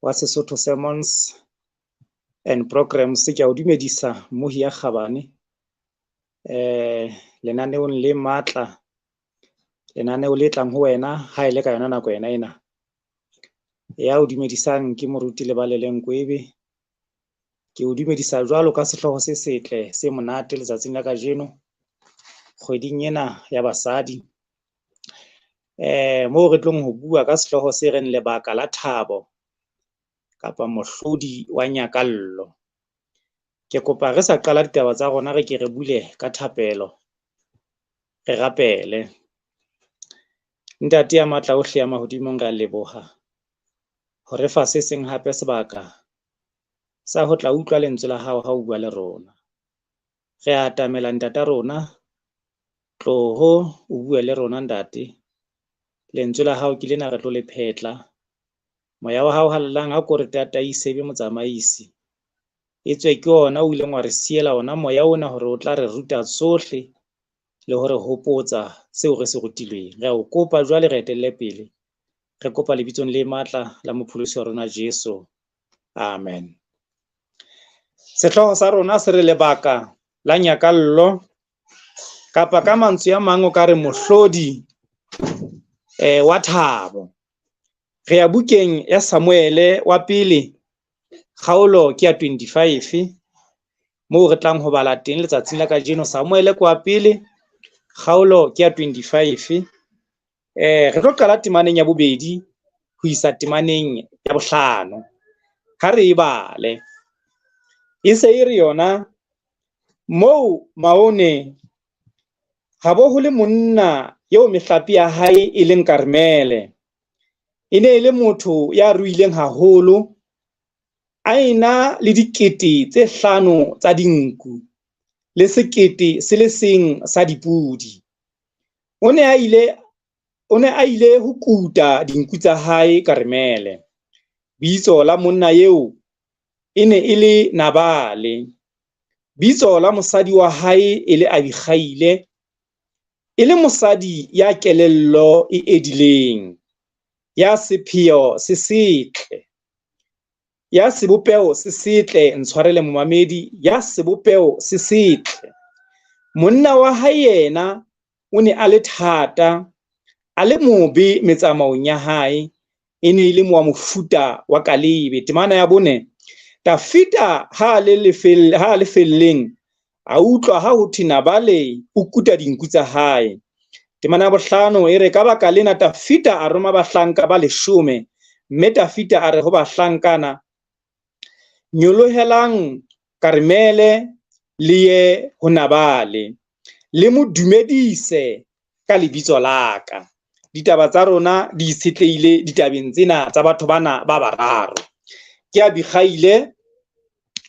Wa Sesotho Sermons and Programs. Ke a o dumedisa mmohi ya kgabane lenaneong le matla, lenaneo le tlang ho wena ha e le ka yona nako yena ena. Ya o dumedisang ke moruti Lebaleleng Kwebe. Ke o dumedisa jwalo ka sehlooho se setle se monate letsatsing la kajeno, kgweding ena ya basadi, moo re tlong ho bua ka sehlooho se reng lebaka la thabo kapa mohlodi wa nyakallo. Ke kopa re sa qala ditaba tsa rona, re ke re bule ka thapelo, re rapele. Ntate ya matla ohle ya mahodimong, re a leboha ho re fa se seng hape sebaka sa ho tla utlwa lentswe la hao ha o bua le rona. Re a atamela ntata rona, tloho o bue le rona ntate. Lentswe la hao ke lena re tlo le phetla. Moya wa hao halalelang a ko re tataise be motsamaisi. Etswe ke ona o ileng wa re siela ona moya ona hore o tla re ruta tsohle le hore hopotsa seo re se rutilweng. Re a o kopa jwale re etelle pele. Re kopa lebitsong le matla la mopholosi wa rona Jesu. Amen. Sehlooho sa rona se re lebaka la nyakallo, kapa ka mantswe a mang o ka re mohlodi wa thabo. Re ya bukeng ya Samuele wa pele, kgaolo ke ya 25, moo re tlang ho bala teng letsatsing la kajeno. Samuele ke wa pele, kgaolo ke ya 25. Re tlo qala temaneng ya bobedi ho isa temaneng ya bohlano. Ha re e bale. E se e re yona, moo Maone ha bo ho le monna eo mehlape ya hae e leng Karmele. E ne e le motho ya ruileng haholo, a ena le 5 000 tsa dinku le 1 000 sa dipodi. O ne a ile ho kuta dinku tsa hae Karmele. Bitso la monna eo e ne e le Nabale. Bitso la mosadi wa hae e le Abigaile, e le mosadi ya kelello e edileng, ya sepheo se setle, ya sebopeho se setle, ntshwarele momamedi, ya sebopeho se setle. Monna wa hae yena o ne a le thata, a le mobe metsamaong ya hae, e ne e le wa mofuta wa Kalebe. Temana ya bone, Tafita ha a le felleng, a utlwa ha ho thwe Nabale o kuta dinku tsa hae. Temana ya bohlano e re, ka baka lena Tafita a roma bahlanka ba 10, mme Tafita a re ho bahlankana, nyolohelang Karmele le ye ho Nabale, le mo dumedise ka lebitso la ka. Ditaba tsa rona di itshetlehile ditabeng tsena tsa batho bana ba bararo. Ke Abigaile,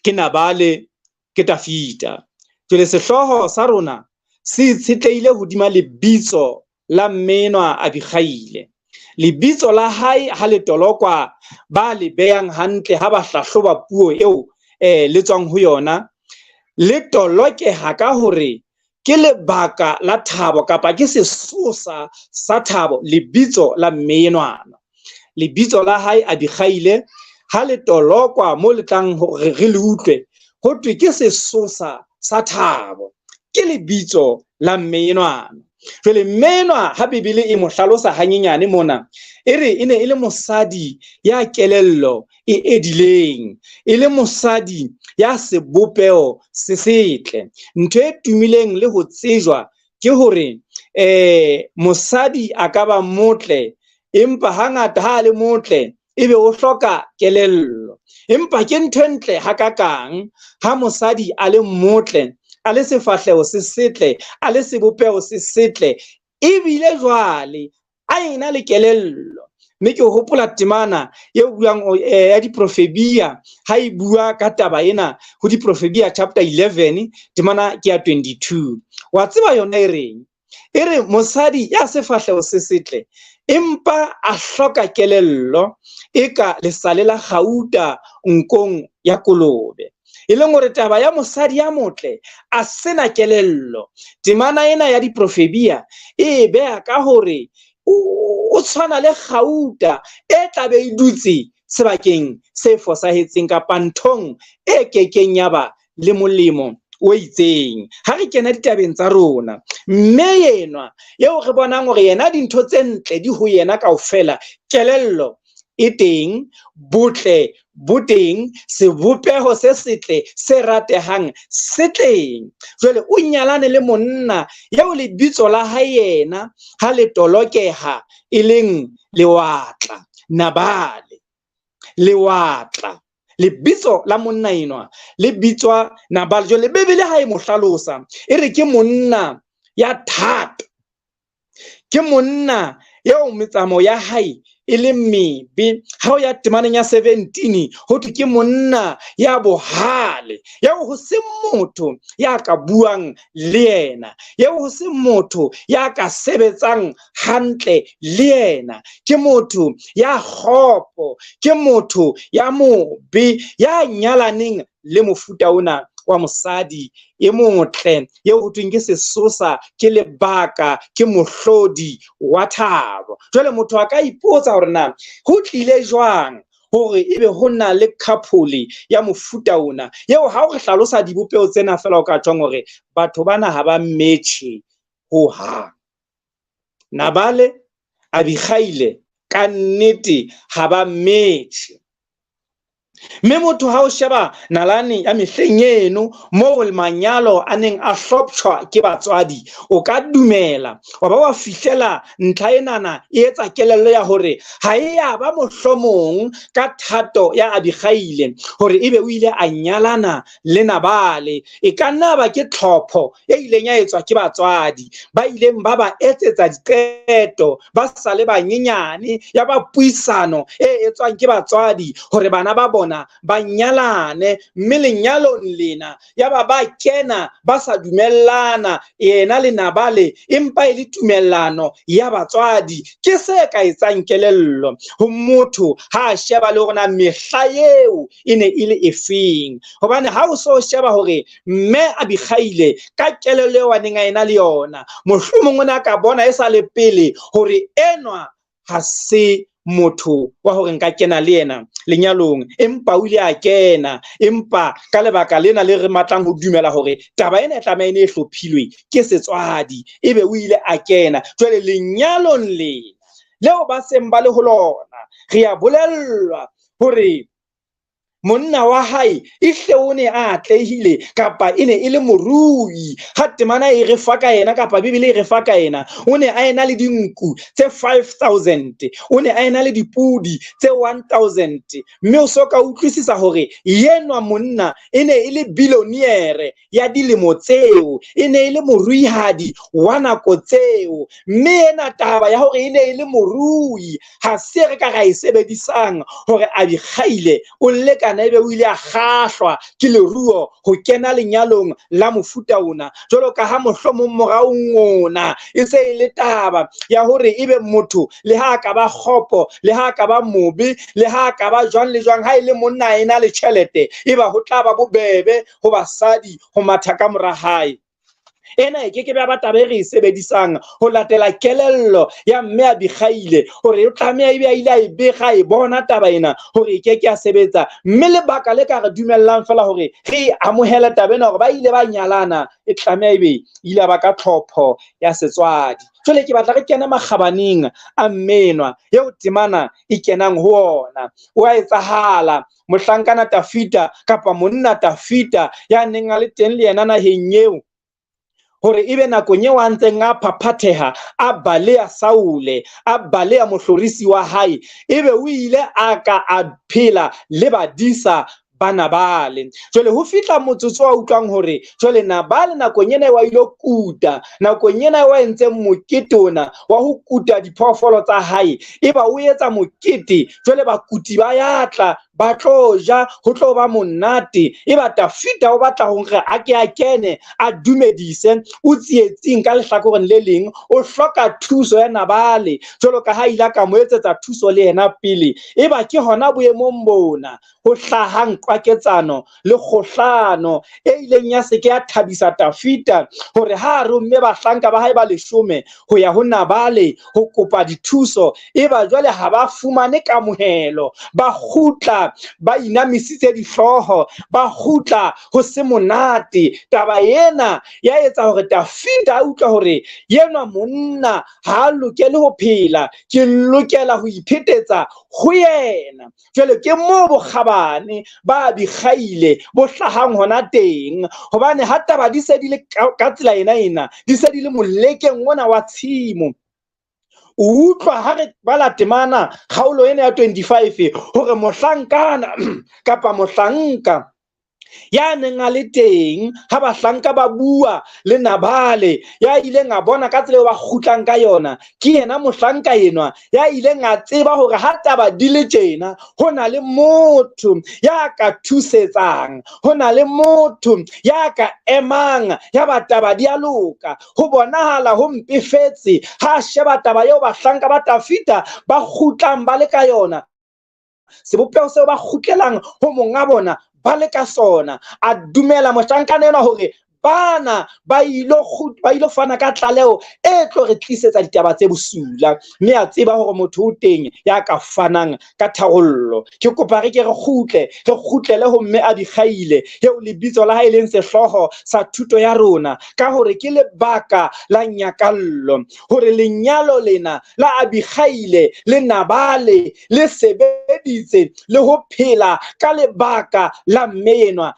ke Nabale, ke Tafita. Jwale sehlooho sa rona se itshetlehile hodima lebitso la mmenwa Abigaile. Lebitso la hae ha le tolokwa, ba le beyang hantle ha ba hlahloba puo eo le tswang ho yona, le tolokeha ka hore ke lebaka la thabo kapa ke sesosa sa thabo, lebitso la mmenwana. Lebitso la hae Abigaile ha le tolokwa mo le tlang hore re le utlwe, ho thwe ke sesosa sa thabo, ke lebitso la mmenwana. Jwale mmenwa ha Bibele e mo hlalosa hanyenyane mona, e re e ne e le mosadi ya kelello e edileng, e le mosadi ya sebopeho se setle. Ntho e tumileng le ho tsejwa ke hore mosadi a ka ba motle, empa hangata ha a le motle ebe o hloka kelello. Empa ke ntho e ntle hakakang ha mosadi a le motle, a le sefahleho se setle, a le sebopeho se setle, ebile jwale a ena le kelello. Mme ke hopola temana e buang ya diprofebia ha e bua ka taba ena ho diprofebia chapter 11 temana ke ya 22. Wa tseba yona e reng? E re mosadi ya sefahleho se setle empa a hloka kelello e ka lesale la kgauta nkong ya kolobe. E leng hore taba ya mosadi ya motle a sena kelello. Temana ena ya diprofebia e beha ka hore o tshwana le kgauta e tlabe e dutse sebakeng se fosahetseng kapa nthong e kekeng ya ba le molemo o itseng. Ha re kena ditabeng tsa rona, mme enwa eo re bonang hore yena dintho tse ntle di ho yena kaofela, kelello e teng, botle bo teng, sebopeho se setle se ratehang se teng. Jwale o nyalane le monna eo lebitso la hae yena ha le tolokeha e leng lewatla, Nabale. Lewatla. Lebitso la monna enwa le bitswa Nabale. Jwale Bibele ha e mo hlalosa e re ke monna ya thata, ke monna eo metsamao ya hae e le mebe. Ha o ya temaneng ya 17 ho thwe ke monna ya bohale, eo ho se motho ya ka buang le yena, eo ho se motho ya ka sebetsang hantle le yena. Ke motho ya kgopo, ke motho ya mobe, ya nyalaneng le mofuta ona wa mosadi e motle, eo ho thweng ke sesosa, ke lebaka, ke mohlodi wa thabo. Jwale motho a ka ipotsa hore na ho tlile jwang hore ebe ho na le couple ya mofuta ona, eo ha o re hlalosa dibopeho tsena feela o ka tjhong hore batho bana ha ba metjhe ho hang. Nabale, Abigaile ka nnete ha ba metjhe. Mme motho ha o sheba nalane ya mehleng eno moo manyalo a neng a hloptjhwa ke batswadi, o ka dumela wa ba wa fihlela ntlha enana e etsa kelello ya hore ha e ya ba mohlomong ka thato ya Abigaile hore ebe o ile a nyalana le Nabale. E ka nna ba ke tlhopho e ileng ya etswa ke batswadi ba ileng ba ba etsetsa diqeto ba sa le banyenyane, ya ba puisano e etswang ke batswadi hore bana ba bona ba nyalane, mme lenyalong lena ya ba ba kena ba sa dumellana yena le Nabale, empa e le tumellano ya batswadi. Ke se ka etsang kelello ho motho ha a sheba le hore na mehla eo e ne e le efeng, hobane ha o so sheba hore mme Abigaile ka kelello eo a neng a ena le yona, mohlomong o ne a ka bona e sa le pele hore enwa ha se motho wa hore nka kena le yena lenyalong, empa o ile a kena. Empa ka lebaka lena le re matlang ho dumela hore taba ena e tlameha e ne e hlophilwe ke setswadi, ebe o ile a kena. Jwale lenyalong lena leo ba seng ba le ho lona, re a bolellwa hore monna wa hae ehle o ne a atlehile kapa e ne e le morui. Ha temana e re fa ka yena kapa Bibele e re fa ka yena, o ne a ena le dinku tse 5000, o ne a ena le dipudi tse 1000. Mme o so ka utlwisisa hore yenwa monna e ne e le billionaire ya dilemo tseo, e ne e le moruihadi wa nako tseo. Mme ena taba ya hore e ne e le morui ha se re ka ra e sebedisang hore Abigaile o lekana ebe o ile a kgahlwa ke leruo ho kena lenyalong la mofuta ona, jwalo ka ha mohlomong moraong ona e se e le taba ya hore ebe motho le ha a ka ba kgopo, le ha a ka ba mobe, le ha a ka ba jwang le jwang, ha e le monna a ena le tjhelete, eba ho tla ba bobebe ho basadi ho matha ka mora hae. Ena e keke ba taba e re e sebedisang ho latela kelello ya mme Abigaile hore o tlameha ebe a ile a e bega, a e bona taba ena hore e keke ya sebetsa. Mme lebaka le ka re dumellang fela hore re e amohele taba ena hore ba ile ba nyalana, e tlameha ebe ile ba ka tlhopho ya setswadi. Jwale ke batla re kene makgabaneng a mmenwa eo temana e kenang ho ona. O a etsahala mohlankana Tafita kapa monna Tafita ya neng a le teng le yena naheng eo, hore ebe nakong eo a ntseng a phaphatheha a baleha Saule, a baleha mohlorisi wa hae, ebe o ile a ka a phela le badisa ba Nabale. Jwale ho fihla motsotso wa utlwang hore jwale Nabale nakong ena wa ilo kuta, nakong ena wa entseng mokete ona wa ho kuta diphoofolo tsa hae, eba o etsa mokete. Jwale bakuti ba ya tla Ba tlo ja, ho tlo ba monate. Eba Tafita o batla hore a ke a kene, a dumedise. O tsietsing ka lehlakoreng le leng, o hloka thuso ya Nabale, jwalo ka ha ile a ka mo etsetsa thuso le yena pele. Eba ke hona boemong bona ho hlahang qwaketsano le kgohlano e ileng ya se ke ya thabisa Tafita, hore ha a romme bahlanka ba hae ba 10 ho ya ho Nabale ho kopa dithuso, eba jwale ha ba fumane kamohelo, ba kgutla ba inamisitse dihlooho, ba kgutla ho se monate. Taba ena ya etsa hore Tafita a utlwa hore yenwa monna ha a lokele ho phela, ke lokela ho iphetetsa ho yena. Jwale ke moo bokgabane ba Abigaile bo hlahang hona teng, hobane ha taba di se di le ka tsela ena ena, di se di le molekeng ona wa tshimo. O utlwa ha re bala temana kgaolo ena ya 25 hore mohlankana kapa mohlanka ya neng a le teng ha bahlanka ba bua le Nabale, ya ileng a bona ka tsela eo ba kgutlang ka yona, ke yena mohlanka enwa ya ileng a tseba hore ha taba di le tjena, ho na le motho ya ka thusetsang, ho na le motho ya ka emang, ya ba taba di a loka. Ho bonahala ho mpefetse ha sheba taba eo bahlanka ba Tafita ba kgutlang ba le ka yona, sebopeho seo ba kgutlelang ho monga bona ba le ka sona. A dumela mohlankana enwa hore bana ba ilo fana ka tlaleho e tlo re tlisetsa ditaba tse bosula, mme a tseba hore motho o teng ya ka fanang ka tharollo. Ke kopa re ke re kgutle, re kgutlele ho mme Abigaile, eo lebitso la hae leng sehlooho sa thuto ya rona, ka hore ke lebaka la nyakallo, hore lenyalo lena la Abigaile le Nabale le sebeditse le ho phela ka lebaka la mme enwa,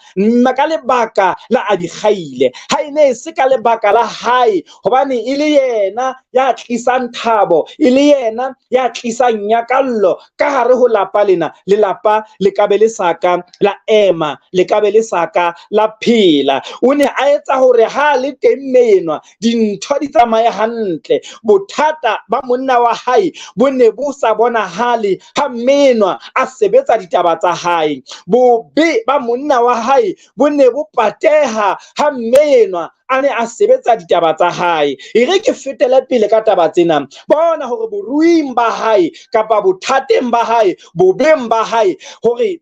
ka lebaka la Abigaile. Ha e ne e se ka lebaka la hae, hobane e le yena ya tlisang thabo, e le yena ya tlisang nyakallo ka hare ho lapa lena, lelapa le ka be le sa ka la ema, le ka be le sa ka la phela. O ne a etsa hore ha le teng mme enwa, dintho di tsamaye hantle. Bothata ba monna wa hae bo ne bo sa bonahale ha mme enwa a sebetsa ditaba tsa hae. Bobe ba monna wa hae bo ne bo pateha ha mme enwa a ne a sebetsa ditaba tsa hae. E re ke fetele pele ka taba tsena. Bona hore boruing ba hae kapa bothateng ba hae, bobeng ba hae, hore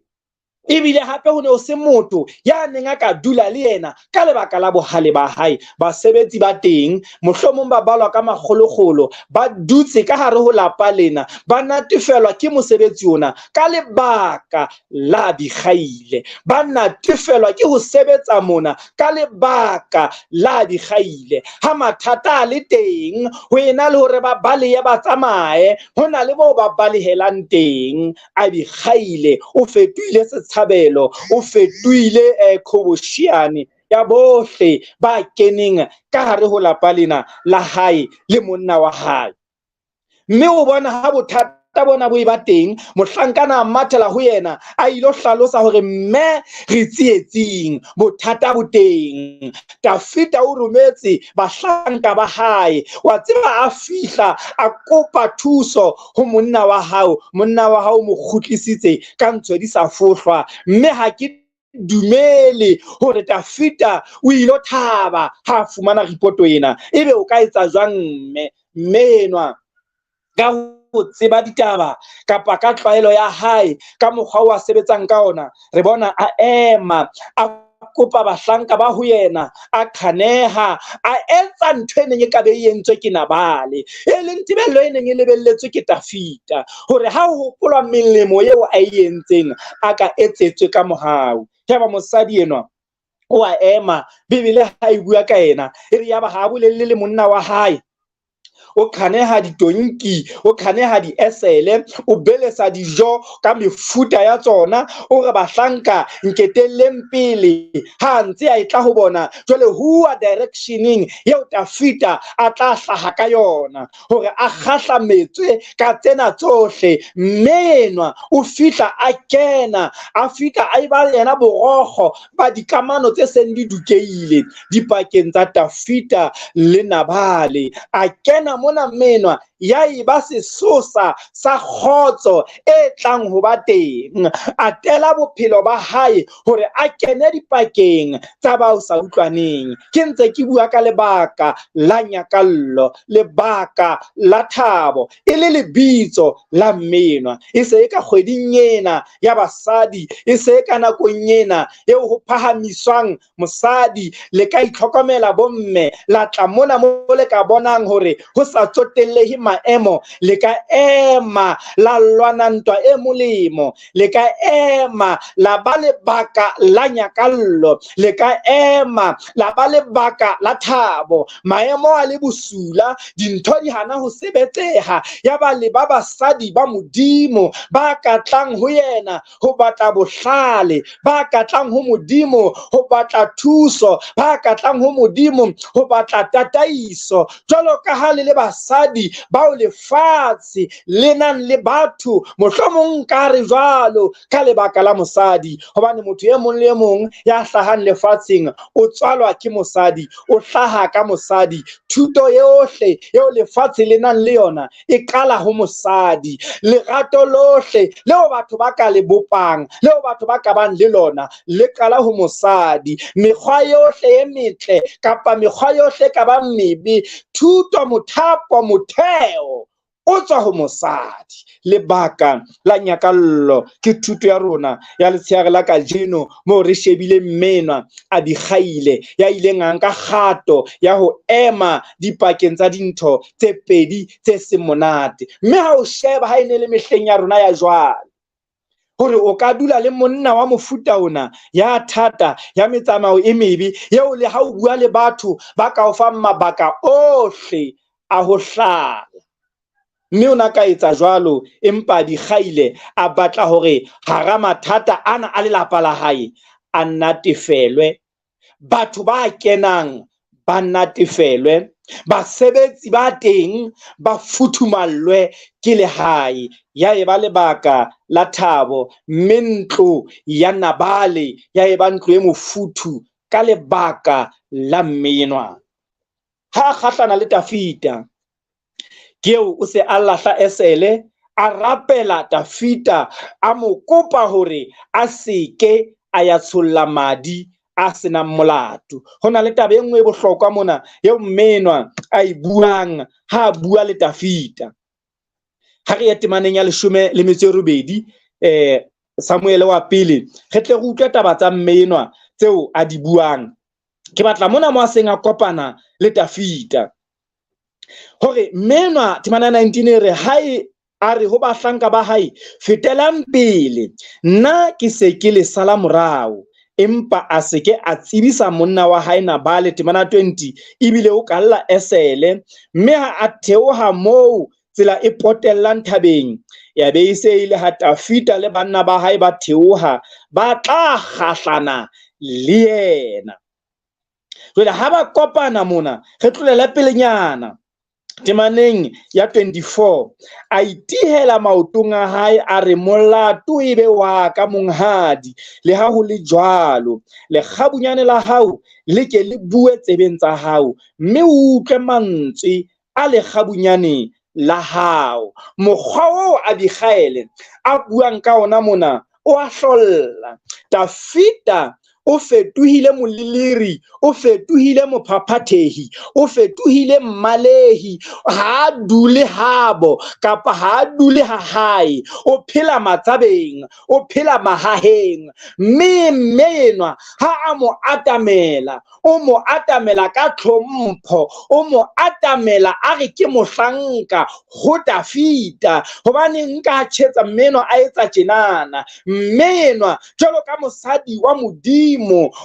ebile hape ho ne ho se motho ya neng a ka dula le yena ka lebaka la bohale ba hae. Basebetsi ba teng mohlomong ba balwa ka makgolokgolo, ba dutse ka hare ho lapa lena, ba natefelwa ke mosebetsi ona ka lebaka la Abigaile, ba natefelwa ke ho sebetsa mona ka lebaka la Abigaile. Ha mathata a le teng, ho ena le hore ba balehe ba tsamaye, ho na le moo ba balehelang teng. Abigaile o fetohile setshabelo, o fetohile qhobosheane ya bohle ba keneng ka hare ho lapa lena la hae le monna wa hae. Mme o bona ha bothata bona bo e ba teng, mohlankana a mathela ho yena, a ilo hlalosa hore mme re tsietsing, bothata bo teng. Tafita o rometse bahlanka ba hae, wa tseba a fihla a kopa thuso ho monna wa hao, monna wa hao mo kgutlisitse ka ntho di sa fohlwa. Mme ha ke dumele hore Tafita o ilo thaba ha fumana ripoto ena. Ebe o ka etsa jwang mme? Mme enwa ka ho tseba ditaba kapa ka tlwaelo ya hae, ka mokgwa o a sebetsang ka ona, re bona a ema, a kopa bahlanka ba ho yena, a khaneha, a etsa ntho e neng e ka be e entswe ke Nabale, e leng tebello e neng e lebelletswe ke Tafita, hore ha ho hopolwa melemo eo a e entseng, a ka etsetswe ka mohau. Yaba mosadi enwa o a ema, Bibele ha e bua ka yena, e re yaba ha a bolelle le monna wa hae. O khaneha ditonki, o khaneha diesele, o belesa dijo ka mefuta ya tsona, o re bahlanka nketelleng pele ha ntse a etla ho bona. Jwale huwa directioneng eo Tafita a tla hlaha ka yona, hore a kgahlametswe ka tsena tsohle. Mme enwa o fihla a kena, a fihla a eba yena borokgo ba dikamano tse seng di dukeile dipakeng tsa Tafita le Nabale. A kena mona mmenwa ya eba sesosa sa kgotso e tlang ho ba teng. A tela bophelo ba hae hore a kene dipakeng tsa bao sa utlwaneng. Ke ntse ke bua ka lebaka la nyakallo, lebaka la thabo, e le lebitso la mmenwa. E se e ka kgweding ena ya basadi, e se e ka nakong ena eo ho phahamiswang mosadi, le ka itlhokomela bomme, la tla mona mo le ka bonang hore ho sa tsotellehe maemo, le ka ema la lwana ntwa e molemo, le ka ema la ba lebaka la nyakallo, le ka ema la ba lebaka la thabo. Maemo a le bosula, dintho di hana ho sebetseha, ya ba le ba basadi ba Modimo ba ka tlang ho yena ho batla bohlale, ba ka tlang ho Modimo ho batla thuso, ba ka tlang ho Modimo ho batla tataiso. Jwalo ka ha le le basadi bao lefatshe le nang le batho, mohlomong nka re jwalo ka lebaka la mosadi, hobane motho e mong le e mong ya hlahang lefatsheng o tswalwa ke mosadi, o hlaha ka mosadi. Thuto yohle eo lefatshe le nang le yona e qala ho mosadi. Lerato lohle leo batho ba ka le bopang, leo batho ba ka bang le lona, le qala ho mosadi. Mekgwa yohle e metle kapa mekgwa yohle e ka bang mebe, thuto, mothapo, motheo o tswa ho mosadi. Lebaka la nyakallo ke thuto ya rona ya letsheare la kajeno, moo re shebile mmenwa Abigaile ya ileng a nka kgato ya ho ema dipakeng tsa dintho tse pedi tse seng monate. Mme ha o sheba ha e ne le mehleng ya rona ya jwale, hore o ka dula le monna wa mofuta ona ya thata, ya metsamao e mebe, eo le ha o bua le batho ba ka o fang mabaka ohle a ho hlala. Mme o na ka etsa jwalo, empa Abigaile a batla hore hara mathata ana a lelapa la hae a natefelwe, batho ba kenang ba natefelwe, basebetsi ba teng ba futhumallwe ke lehae. Ya eba lebaka la thabo, mme ntlo ya Nabale ya eba ntlo e mofuthu ka lebaka la mmenwa. Ha a kgahlana le Tafita, ke eo o se a lahla esele, a rapela Tafita, a mo kopa hore a seke a ya tsholla madi a senang molato. Ho na le taba e nngwe e bohlokwa mona eo mmenwa a e buang ha a bua le Tafita. Ha re ye temaneng ya 18, Samuele wa pele, re tle re utlwe taba tsa mmenwa tseo a di buang. Ke batla mona mo a seng a kopana le Tafita. Hore mmenwa temana ya 19 e re, hae a re ho bahlanka ba hae, fetelang pele, nna ke se ke le sala morao. Empa a se ke a tsebisa monna wa hae Nabale, temana 20, ebile o kalla esele. Mme ha a theoha moo tsela e potellang thabeng, ya be e se e le ha Tafita le banna ba hae ba theoha, ba tla kgahlana le yena. Jwale ha ba kopana mona, re tlolele pelenyana temaneng ya 24, a itihela maotong a hae, a re, molato e be wa ka monghadi, le ha ho le jwalo, lekgabunyane la hao le ke le bue tsebeng tsa hao, mme o utlwe mantswe a lekgabunyane la hao. Mokgwa oo Abigaile a buang ka ona mona o a hlolla. Tafita o fetohile moleleri, o fetohile mophaphathehi, o fetohile mmalehi. Ha a dule habo kapa ha a dule ha hae, o phela matsabeng, o phela mahaheng. Mme mme enwa ha a mo atamela, o mo atamela ka tlhompho, o mo atamela a re ke mohlanka ho Tafita. Hobane nka tjhetsa mme enwa a etsa tjenana. Mme enwa jwalo ka mosadi wa Modimo,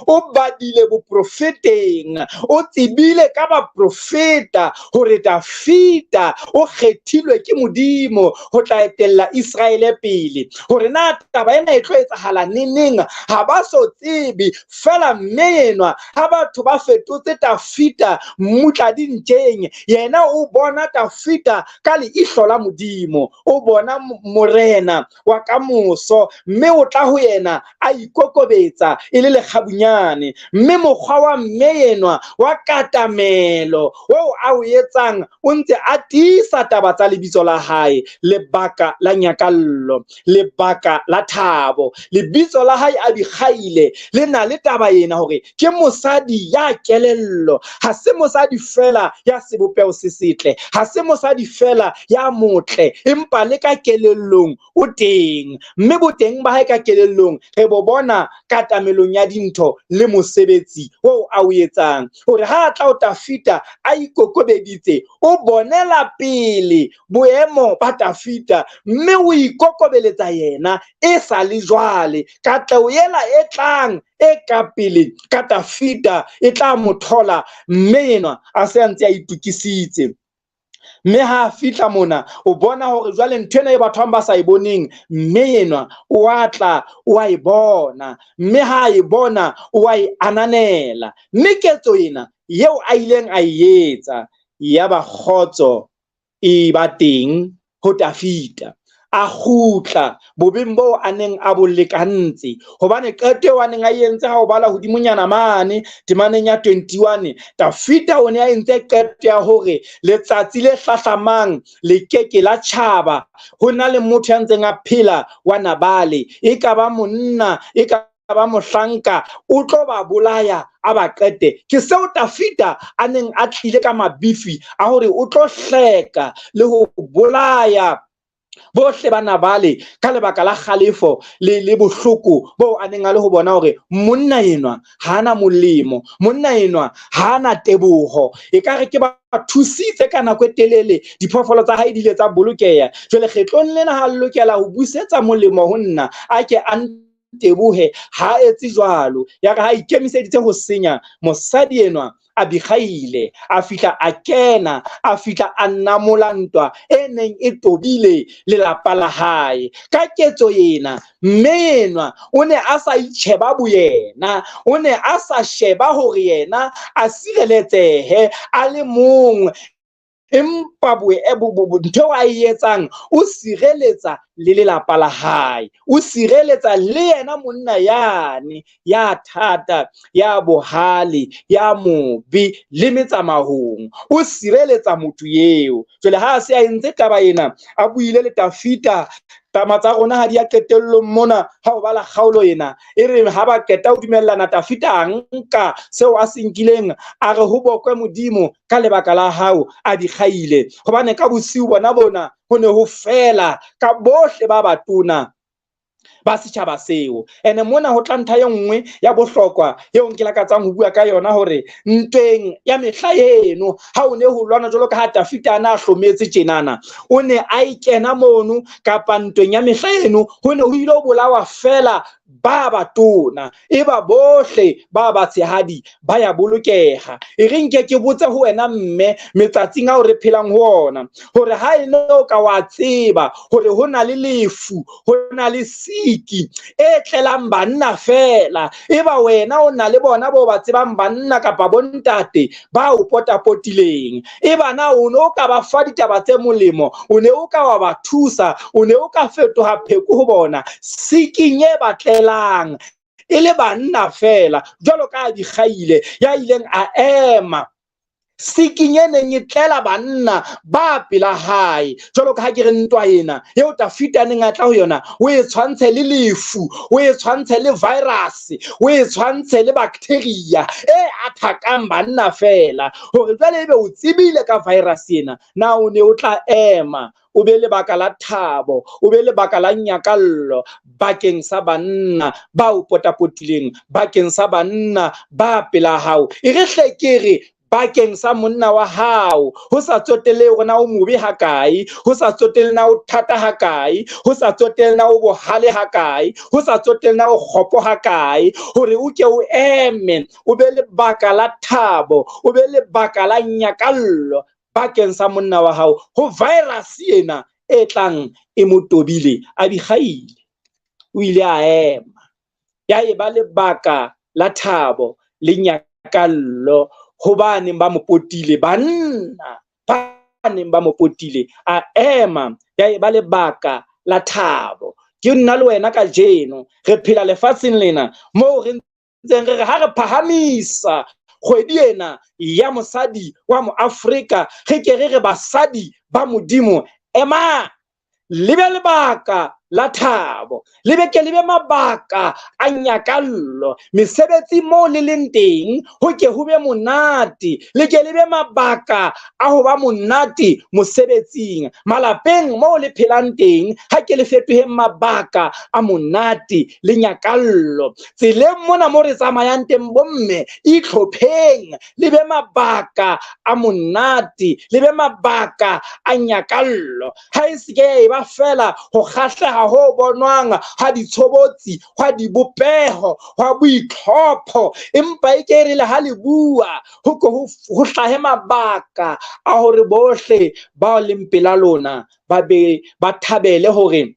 o badile boprofeteng, o tsebile ka baprofeta hore Tafita o kgethilwe ke Modimo ho tla etella Iseraele pele. Hore na taba ena e tlo etsahala neneng, ha ba so tsebe. Fela mme enwa ha batho ba fetotse Tafita mmutla dintjeng, yena o bona Tafita ka leihlo la Modimo, o bona morena wa kamoso, mme o tla ho yena a ikokobetsa e le lekgabunyane. Mme mokgwa wa mme enwa wa katamelo oo a o etsang, o ntse a tiisa taba tsa lebitso la hae, lebaka la nyakallo, lebaka la thabo. Lebitso la hae Abigaile le na le taba ena hore ke mosadi ya kelello, ha se mosadi fela ya sebopeho se setle, ha se mosadi fela ya motle, empa le ka kelellong o teng. Mme boteng ba hae ka kelellong re bo bona katamelong ya dintho le mosebetsi oo a o etsang. Hore ha a tla ho Tafita a ikokobeditse, o bonela pele boemo ba Tafita mme o ikokobeletsa yena e sa le jwale. Katleho ela e tlang e ka pele ka Tafita e tla mo thola mme enwa a se a ntse a itokisitse. Mme ha a fihla mona, o bona hore jwale ntho ena e batho ba sa e boneng, mme enwa o a tla, o a e bona. Mme ha a e bona, o a e ananela. Mme ketso ena eo a ileng a e etsa, ya ba kgotso e ba teng ho Tafita. A kgutla bobeng boo a neng a bo lekantse, hobane qeto eo a neng a e entse ha o bala hodimonyana mane temaneng ya 21, Tafita o ne a entse qeto ya hore letsatsi le hlahlamang le keke la tjhaba ho na le motho ya ntseng a phela wa Nabale, e ka ba monna, e ka ba mohlanka, o tlo ba bolaya a ba qete. Ke seo Tafita a neng a tlile ka mabifi a hore o tlo hleka le ho bolaya bohle ba Nabale ka lebaka la kgalefo le bohloko boo a neng a le ho bona hore monna enwa ha ana molemo, monna enwa ha ana teboho. Ekare ke ba thusitse ka nako e telele, diphoofolo tsa hae di ile tsa bolokeha. Jwale kgetlong lena ha lokela ho busetsa molemo ho nna, a ke a ntebohe, ha etse jwalo. Ya re ha ikemiseditse ho senya mosadi enwa Abigaile, a fihla a kena, a fihla a namola ntwa e neng e tobile lelapa la hae. Ka ketso ena, mme enwa o ne a sa itjheba boyena, o ne a sa sheba hore yena a sireletsehe a le mong, empa ntho eo a e etsang, o sireletsa le lelapa la hae, o sireletsa le yena monna yane ya thata, ya bohale, ya mobe le metsamahong, o sireletsa motho eo. Jwale ha a se a entse taba ena, a buile le Tafita, taba tsa rona ha di ya qetellong mona. Ha o bala kgaolo ena, e re ha ba qeta ho dumellana, Tafita a nka seo a se nkileng, a re ho bokwe Modimo ka lebaka la hao Abigaile, hobane ka bosiu bona bona ho ne ho fela ka bohle ba batona ba setjhaba seo. Ene mona ho tla ntlha e nngwe ya bohlokwa eo nke lakatsang ho bua ka yona, hore ntweng ya mehla eno ha o ne ho lwana jwalo ka ha Tafita a na a hlometse tjenana, o ne a e kena mono, kapa ntweng ya mehla eno ho ne ho ile ho bolawa fela ba batona, e ba bohle ba batshehadi ba ya bolokeha. E re nke ke botse ho wena mme, metsatsing ao re phelang ho ona, hore ha e ne o ka wa tseba hore ho na le lefu, ho na le siki e tlelang banna fela, e ba wena o na le bona bo ba tsebang banna kapa bontate ba o potapotileng, e bana o ne o ka ba fa ditaba tse molemo, o ne o ka wa ba thusa, o ne o ka fetoha pheko ho bona siking e ba tlelang e le banna fela, jwalo ka Abigaile ya ileng a ema siking e neng e tlela banna ba pela hae. Jwalo ka ha ke re ntwa ena eo Tafita a neng a tla ho yona, o e tshwantshe le lefu, o e tshwantshe le virus, o e tshwantshe le bacteria e athakang banna fela, hore jwale ebe o tsebile ka virus ena, na o ne o tla ema o be lebaka la thabo, o be lebaka la nyakallo bakeng sa banna ba o potapotileng, bakeng sa banna ba pela hao. E re hle ke re bakeng sa monna wa hao, ho sa tsotelle hore na o mobe hakae, ho sa tsotelle na o thata hakae, ho sa tsotelle na o bohale hakae, ho sa tsotelle na o kgopo hakae, hore o ke o eme, o be lebaka la thabo, o be lebaka la nyakallo bakeng sa monna wa hao ho virus ena e tlang e mo tobile. Abigaile o ile a ema, ya eba lebaka la thabo le nyakallo ho ba neng ba mo potile, banna ba neng ba mo potile, a ema, ya eba lebaka la thabo. Ke nna le wena kajeno re phela lefatsheng lena moo re ntseng re re ha re phahamisa kgwedi ena ya mosadi wa moAfrika, re ke re re basadi ba Modimo, ema le be lebaka la thabo, le be ke le be mabaka a nyakallo. Mesebetsi moo le leng teng ho ke ho be monate, le ke le be mabaka a ho ba monate mosebetsing. Malapeng moo le phelang teng ha ke le fetoheng mabaka a monate le nyakallo. Tseleng mona mo re tsamayang teng bomme, itlhopheng le be mabaka a monate, le be mabaka a nyakallo. Ha e se ke ya eba fela ho kgahleha ho bonwang ha ditshobotsi, hwa dibopeho, hwa boitlhopho, empa e ke re le ha le bua ho ke ho hlahe mabaka a hore bohle ba leng pela lona ba be ba thabele hore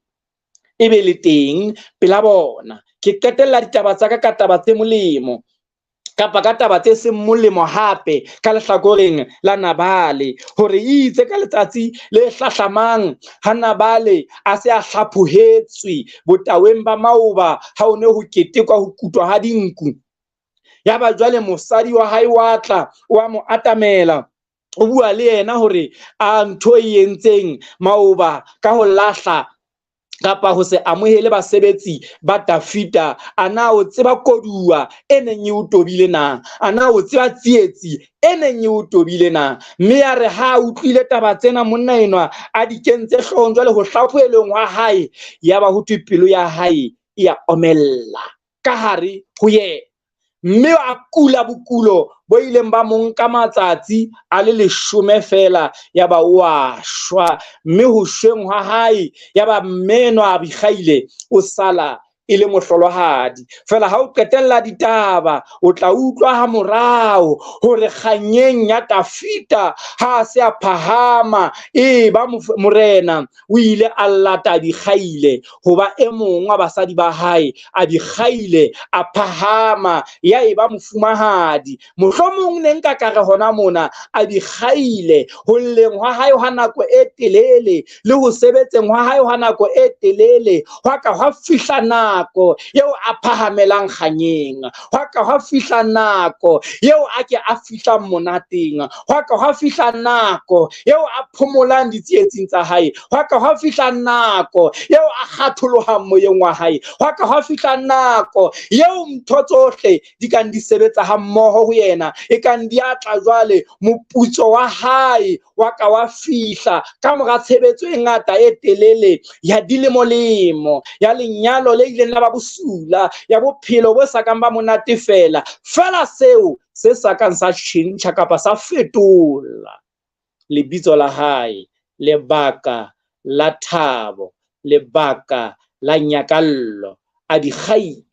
e be le teng pela bona. Ke qetella ditaba tsa ka ka taba tse molemo kapa ka taba tse seng molemo hape ka lehlakoreng la Nabale, hore itse ka letsatsi le hlahlamang ha Nabale a se a hlaphohetswe botaweng ba maoba ha o ne ho ketekwa ho kutwa ha dinku, ya ba jwale mosadi wa hae wa tla wa mo atamela, o bua le yena hore a ntho e entseng maoba ka ho lahla kapa ho se amohele basebetsi ba Dafida. A na o tseba koduwa e neng e o tobile na? A na o tseba tsietsi e neng e o tobile na? Mme ya re ha a utlwile taba tsena monna enwa a di kentse hloohong jwale ho hlaphohelweng hwa hae, ya ba ho thwe pelo ya hae e ya omella ka hare ho yena, mme a kula bokulo bo ileng ba mo nka matsatsi a le 10 fela, ya ba o a shwa. Mme ho shweng hwa hae ya ba mme enwa Abigaile o sala e le mohlolohadi. Fela ha o qetella ditaba o tla utlwa ha morao hore kganyeng ya Dafida ha a se a phahama e ba morena, o ile a lata Abigaile hoba e mong wa basadi ba hae. Abigaile a phahama ya e ba mofumahadi. Mohlomong ne nka ka re hona mona Abigaile ho lleng hwa hae hwa nako e telele le ho sebetseng hwa hae hwa nako e telele hwa ka hwa fihla nako eo a phahamelang kganyeng, hwa ka hwa fihla nako eo a ke a fihlang monateng, hwa ka hwa fihla nako eo a phomolang ditsietsing tsa hae, hwa ka hwa fihla nako eo a kgatholohang moyeng wa hae, hwa ka hwa fihla nako eo ntho tsohle di kang di sebetsa ha mmoho ho yena, e kang di atla jwale moputso wa hae wa ka wa fihla ka mora tshebetso e ngata e telele ya dilemolemo, ya lenyalo le ileng la ba bosula, ya bophelo bo sa kang ba monate fela. Fela seo se sa kang sa tjhentjha kapa sa fetola lebitso la hae, lebaka la thabo, lebaka la nyakallo. Abigaile,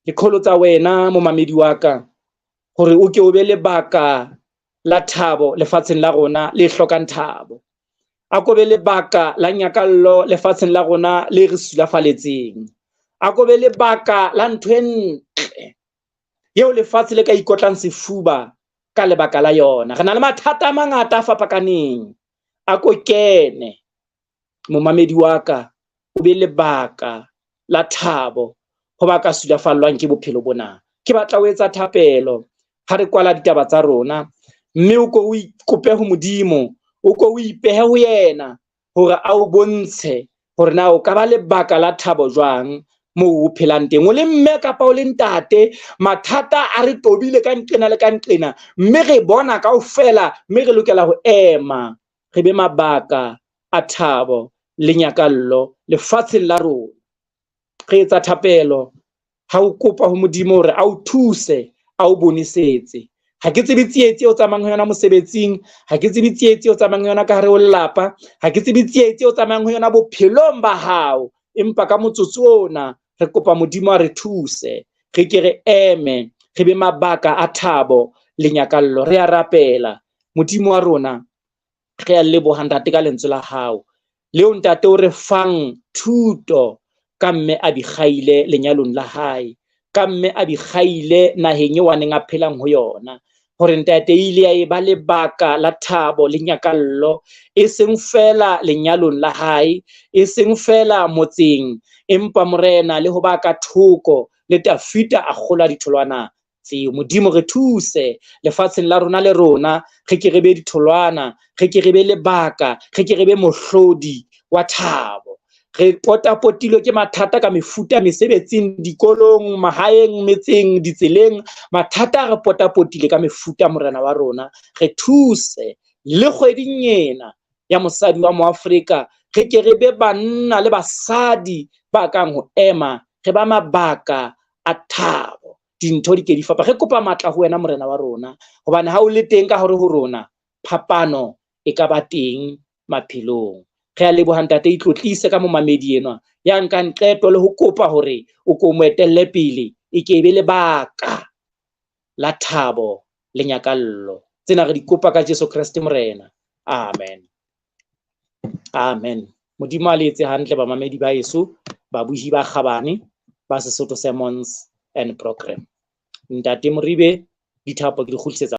ke kgolotsa wena momamedi wa ka hore o ke o be lebaka la thabo lefatsheng la rona le hlokang thabo. A ko be lebaka la nyakallo lefatsheng la rona le re sulafaletseng. A ko be lebaka la ntho e ntle eo lefatshe le ka ikotlang sefuba ka lebaka la yona. Re na le mathata a mangata a fapakaneng. A ko kene momamedi wa ka, o be lebaka la thabo ho ba ka sulafallwang ke bophelo bona. Ke batla ho etsa thapelo ha re kwala ditaba tsa rona, mme o ko o ikope ho Modimo, o ko o ipehe ho yena hore a o bontshe hore na o ka ba lebaka la thabo jwang moo o phelang teng. O le mme kapa o le ntate, mathata a re tobile ka nqena le ka nqena, mme re bona kaofela, mme re lokela ho ema re be mabaka a thabo le nyakallo lefatsheng la rona. Re etsa thapelo ha o kopa ho Modimo hore a o thuse, a o bonesetse. Ha ke tsebe tsietsi eo tsamayang ho yona mosebetsing, ha ke tsebe tsietsi eo tsamayang ho yona ka hare ho lelapa, ha ke tsebe tsietsi eo tsamayang ho yona bophelong ba hao, empa ka motsotso ona re kopa Modimo a re thuse, re ke re eme, re be mabaka a thabo le nyakallo. Re a rapela Modimo wa rona, re a leboha ntate ka lentswe la hao leo ntate o re fang thuto ka mme Abigaile lenyalong la hae, ka mme Abigaile naheng eo a neng a phelang ho yona, hore ntate ile ya e ba lebaka la thabo le nyakallo, e seng feela lenyalong la hae, e seng feela motseng, empa Morena le ho ba ka thoko le Tafita a kgolwa ditholwana tseo. Modimo re thuse lefatsheng la rona le rona, re ke re be ditholwana, re ke re be lebaka, re ke re be mohlodi wa thabo. Re potapotilwe ke mathata ka mefuta mesebetsing, dikolong, mahaeng, metseng, ditseleng. Mathata a re potapotile ka mefuta, Morena wa rona. Re thuse le kgweding ena ya mosadi wa Moafrika, re ke re be banna le basadi ba kang ho ema, re ba mabaka a thabo. Dintho di ke di fapa. Re kopa matla ho wena, Morena wa rona, hobane ha o le teng ka hare ho rona, phapano e ka ba teng maphelong. Re a leboha ntate, itlotlise ka momamedi enwa ya nkang qeto le ho kopa hore o ko mo etelle pele, e ke be lebaka la thabo le nyakallo. Tsena re di kopa ka Jesu Kreste Morena. Amen. Amen. Modimo a le etse hantle bamamedi ba heso, babuhi ba kgabane ba Sesotho Sermons and Program. Ntate Moribe, dithapo ke di kgutlisetsa.